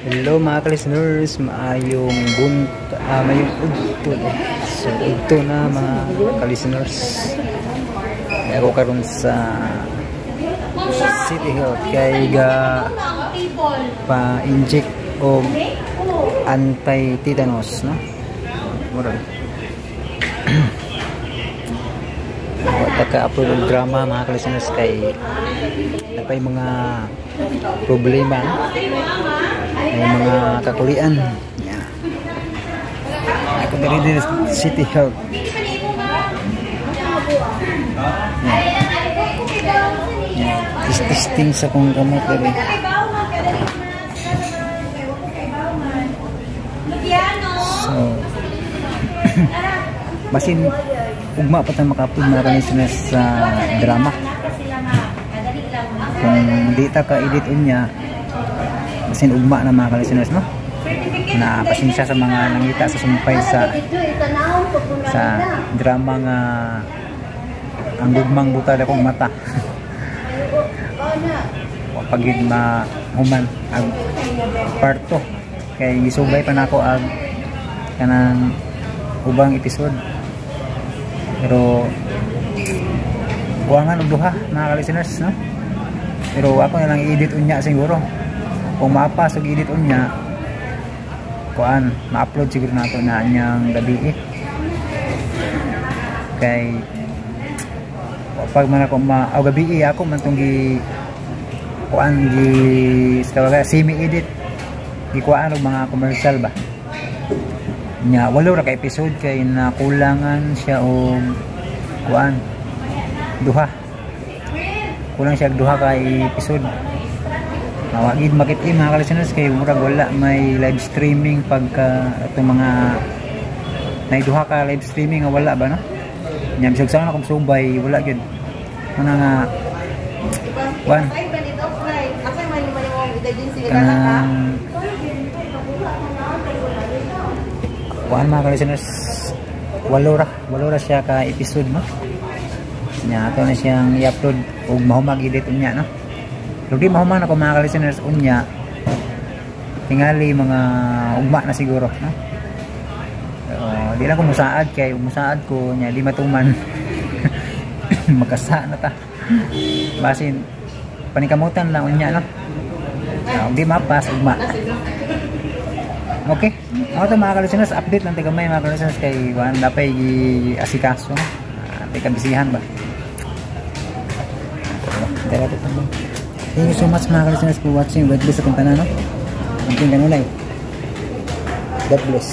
Hello, mga ka-listeners, maayong bunt, maayong udto. So udto na, mga ka-listeners. Ako karon sa City Health kay ga pa-inject og anti-tetanus, no? Mura. Wa ta ka-upload og drama, mga ka-listeners, kay napay mga problema, no? May mga kakulian. Yeah. Ako diri diri City Health. Yeah. Yeah. Testing sa kong kamot diri. So, basin ugma pa ta maka-upload, mga ka-listeners, sa drama. Kung di ta ka-edit unya, basin ugma na, mga ka-listeners, no? Na pasensya sa mga nangita sa sumpay sa drama nga Ang Gugmang Buta Dakong Mata. Wa pa gyud mahuman ang part 2 kay gisubay pa nako ang kanang ubang episode, pero kuwangan og duha, mga ka-listeners, no? Pero ako na lang i-edit unya siguro. Kung maapas og edit unya, kuan, ma-upload siguro nato na niyang gabi eh. Kay pag man ako ma aw gabi eh, ako man tong gi kuan, gi tawaga semi edit, gikuan og mga commercial ba nya. Walo ra ka episode kay nakulangan siya og kuan, duha, kulang siya og duha ka episode. Mawagid makit mga ka-listeners, kay murag wala may live streaming pagka atong mga nay duha ka live streaming nga wala ba, no? Nya bisag sa akong subay, wala gyud ana nga kuan kanang kuan, mga ka-listeners. Walo ra siya ka episode, no? Nya ato na siyang i-upload ug mahumag edit unya, no? Pero di mahuman ako, mga ka-listeners, unya, tingali mga ugma na siguro, no? Pero di lang ko musaad kay musaad ko nya di matuman, makasa na ta. Basin panikamutan lang unya, no? Di mapas, ugma. Okay, ako to, mga ka-listeners, update lang tagamay, mga ka-listeners, kay kuan dapay gi-asikaso, no? Kabisihan ba. Dara to. Thank you so much, mga ka-listeners, for watching. God bless sa tanan, no? Ang kanunay. God bless.